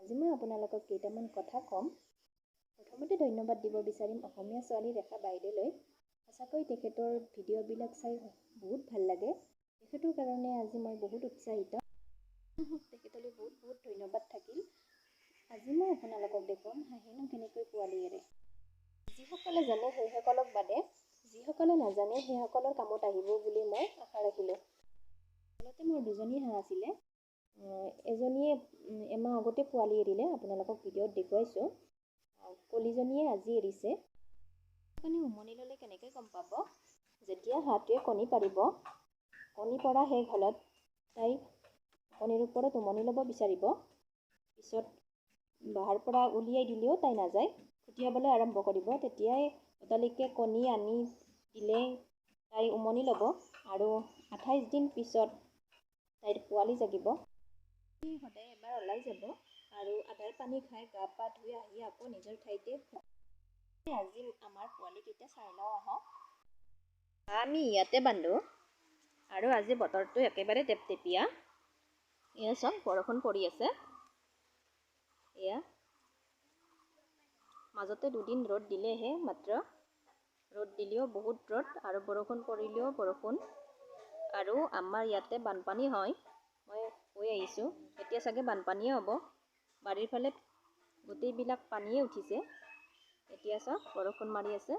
আজি মই আপোনালোকক কেইটামান কথা ক'ম। প্ৰথমতে ধন্যবাদ দিব বিচাৰিম অসমীয়া ছোৱালী ৰেখা বাইদেউলৈ। সঁচাকৈ তেখেতৰ ভিডিঅ'বিলাক চাই বহুত ভাল লাগে। তেখেতৰ কাৰণে আজি মই বহুত উৎসাহিত। তেখেতলৈ বহুত বহুত ধন্যবাদ থাকিল। আজি মই আপোনালোকক দেখুৱাম হাঁহেনো কেনেকৈ পোৱালি এৰে। যিসকলে জানে সেইসকলক বাদে যিসকলে নাজানে সেইসকলৰ কামত আহিব বুলি মই আশা ৰাখিলোঁ। আচলতে মোৰ দুজনী হাঁহ আছিলে। এজনীয়ে এমাহ আগতে পোৱালি এৰিলে, আপোনালোকক ভিডিঅ'ত দেখুৱাইছোঁ। কলিজনীয়ে আজি এৰিছে। সেইকাৰণে উমনি ল'লে কেনেকৈ গম পাব? যেতিয়া হাঁহটোৱে কণী পাৰিব, কণী পৰা শেষ হ'লত তাই কণীৰ ওপৰত উমনি ল'ব বিচাৰিব। পিছত বাহাৰ পৰা উলিয়াই দিলেও তাই নাযায়, খুটিয়াবলৈ আৰম্ভ কৰিব। তেতিয়াই ততালিকে কণী আনি দিলে তাই উমনি ল'ব আৰু 28 দিন পিছত তাইৰ পোৱালি জাগিব। সদায় এবাৰ ওলাই যাব আৰু আধাৰ পানী খাই গা পা ধুই আহি আকৌ নিজৰ ঠাইতে। আজি আমাৰ পোৱালিকেইটা চাই লওঁ আহক। আমি ইয়াতে বান্ধো আৰু আজি বতৰটো একেবাৰে টেপটেপীয়া। এয়া চাওক, বৰষুণ পৰি আছে। এয়া মাজতে দুদিন ৰ'দ দিলেহে মাত্ৰ। ৰ'দ দিলেও বহুত ৰ'দ আৰু বৰষুণ পৰিলেও বৰষুণ। আৰু আমাৰ ইয়াতে বানপানী হয়, মই কৈ আহিছোঁ। এতিয়া চাগে বানপানীয়ে হ'ব। বাৰীৰ ফালে গোটেইবিলাক পানীয়ে উঠিছে। এতিয়া চাওক, বৰষুণ মাৰি আছে।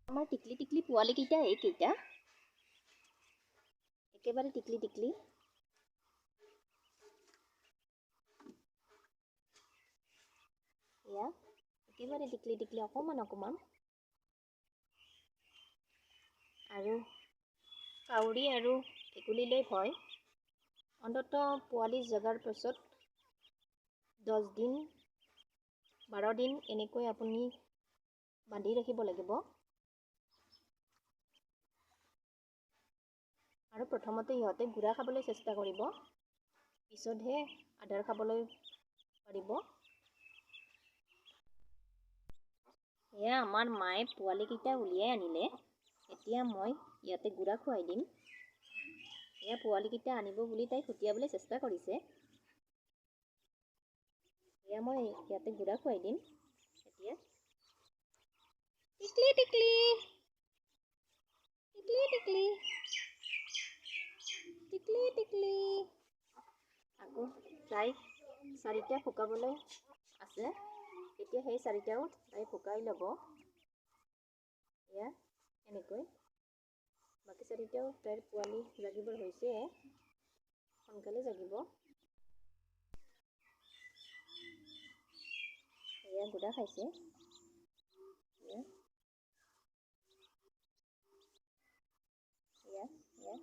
আমাৰ টিকলি টিকলি পোৱালিকেইটা এইকেইটা, একেবাৰে টিকলি টিকলি। এয়া একেবাৰে টিকলি টিকলি, অকণমান অকণমান। আৰু কাউৰী আৰু ভেকুলীলৈ ভয়। অন্ততঃ পোৱালি জগাৰ পাছত 10 দিন 12 দিন এনেকৈ আপুনি বান্ধি ৰাখিব লাগিব। আৰু প্ৰথমতে ইহঁতে গুড়া খাবলৈ চেষ্টা কৰিব, পিছতহে আধাৰ খাবলৈ পাৰিব। এয়া আমাৰ মায়ে পোৱালিকেইটা উলিয়াই আনিলে। এতিয়া মই ইয়াতে গুড়া খুৱাই দিম। এয়া পোৱালিকেইটা আনিব বুলি তাই খুটিয়াবলৈ চেষ্টা কৰিছে। এয়া মই ইয়াতে গুড়া খুৱাই দিম। এতিয়া টিকলি টিকলি টিকলি টিকলি টিকলি টিকলি। আকৌ তাই চাৰিটা শুকাবলৈ আছে। এতিয়া সেই চাৰিটাও তাই শুকাই ল'ব। এয়া এনেকৈ বাকী চাৰিটাও তাইৰ পোৱালি জাগিবৰ হৈছে, সোনকালে জাগিব। এয়া গুড়া খাইছে। এয়া এয়া এয়া।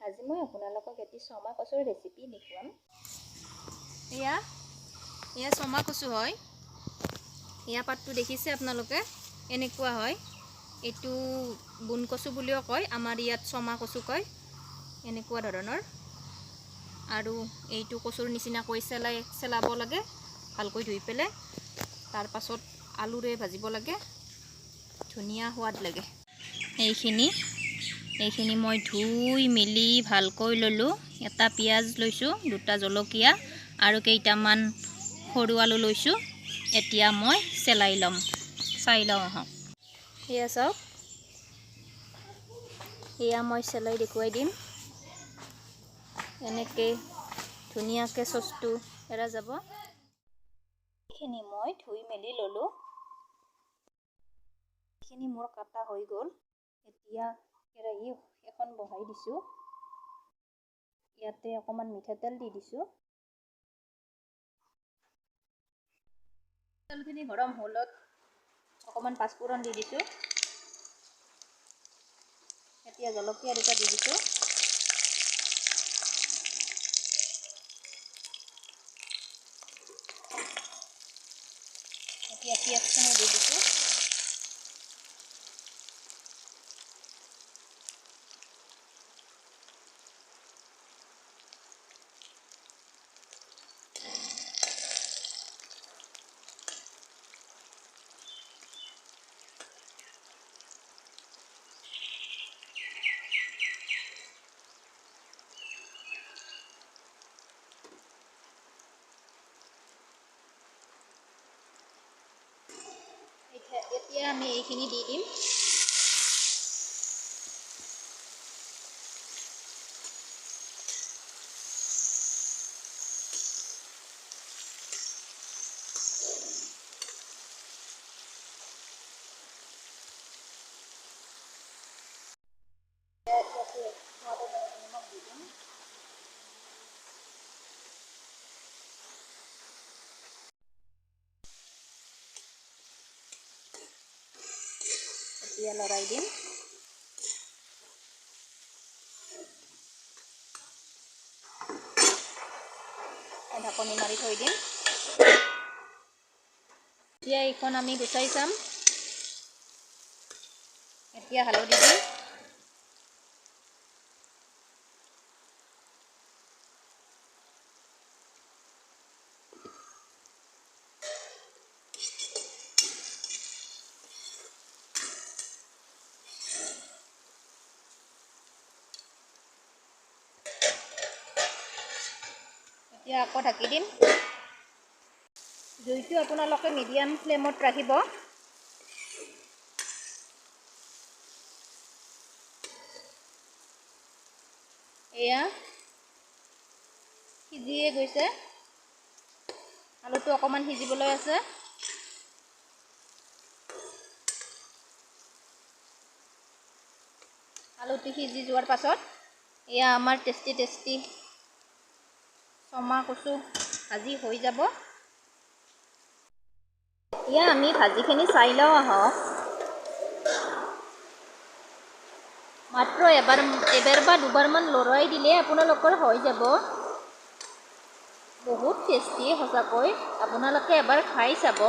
আজি মই আপোনালোকক এটি চমা কচুৰ ৰেচিপি দেখুৱাম। এয়া এয়া চমা কচু হয়। এয়া পাতটো দেখিছে আপোনালোকে, এনেকুৱা হয়। এইটো বোন কচু বুলিও কয়, আমাৰ ইয়াত চমা কচু কয়, এনেকুৱা ধৰণৰ। আৰু এইটো কচুৰ নিচিনাকৈ চেলাব লাগে, ভালকৈ ধুই পেলাই। তাৰপাছত আলুৰে ভাজিব লাগে, ধুনীয়া সোৱাদ লাগে। এইখিনি মই ধুই মেলি ভালকৈ ল'লোঁ। এটা পিঁয়াজ লৈছোঁ, দুটা জলকীয়া আৰু কেইটামান সৰু আলু লৈছোঁ। এতিয়া মই চেলাই ল'ম, চাই লওঁ আহক। এয়া চাওক, এয়া মই চেলাই দেখুৱাই দিম। এনেকৈ ধুনীয়াকৈ চচটো এৰা যাব। এইখিনি মই ধুই মেলি ল'লোঁ। এইখিনি মোৰ কাটা হৈ গ'ল। এতিয়া কেৰাহী এখন বহাই দিছোঁ। ইয়াতে অকণমান মিঠাতেল দি দিছোঁ। তেলখিনি গৰম হ'লত অকণমান পাঁচফোৰণ দি দিছোঁ। এতিয়া জলকীয়া দুটা দি দিছোঁ। এতিয়া পিঁয়াজখিনি দি দিছোঁ। এতিয়া আমি এইখিনি দি দিম। নিমখ দি দিম। এতিয়া লৰাই দিম। ঢাকনি মাৰি থৈ দিম। এতিয়া এইখন আমি গুচাই চাম। এতিয়া হালধি দিম। এতিয়া আকৌ ঢাকি দিম। জুইটো আপোনালোকে মিডিয়াম ফ্লেমত ৰাখিব। এয়া সিজিয়ে গৈছে। আলুটো অকণমান সিজিবলৈ আছে। আলুটো সিজি যোৱাৰ পাছত এয়া আমাৰ টেষ্টি টেষ্টি চমা কচু ভাজি হৈ যাব। এতিয়া আমি ভাজিখিনি চাই লওঁ আহক। মাত্ৰ এবাৰ বা দুবাৰমান লৰাই দিলে আপোনালোকৰ হৈ যাব। বহুত টেষ্টি সঁচাকৈ, আপোনালোকে এবাৰ খাই চাব।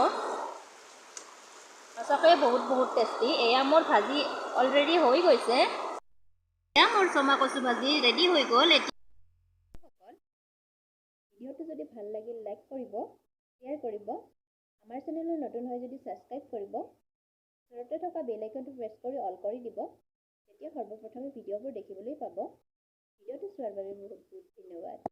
সঁচাকৈ বহুত বহুত টেষ্টি। এয়া মোৰ ভাজি অলৰেডি হৈ গৈছে। এয়া মোৰ চমা কচু ভাজি ৰেডি হৈ গ'ল। ভিডিঅ'টো যদি ভাল লাগিল লাইক কৰিব, শ্বেয়াৰ কৰিব। আমাৰ চেনেললৈ নতুন হৈ যদি ছাবস্ক্ৰাইব কৰিব, ওচৰতে থকা বেল আইকনটো প্ৰেছ কৰি অল কৰি দিব। তেতিয়া সৰ্বপ্ৰথমে ভিডিঅ'বোৰ দেখিবলৈ পাব। ভিডিঅ'টো চোৱাৰ বাবে বহুত বহুত ধন্যবাদ।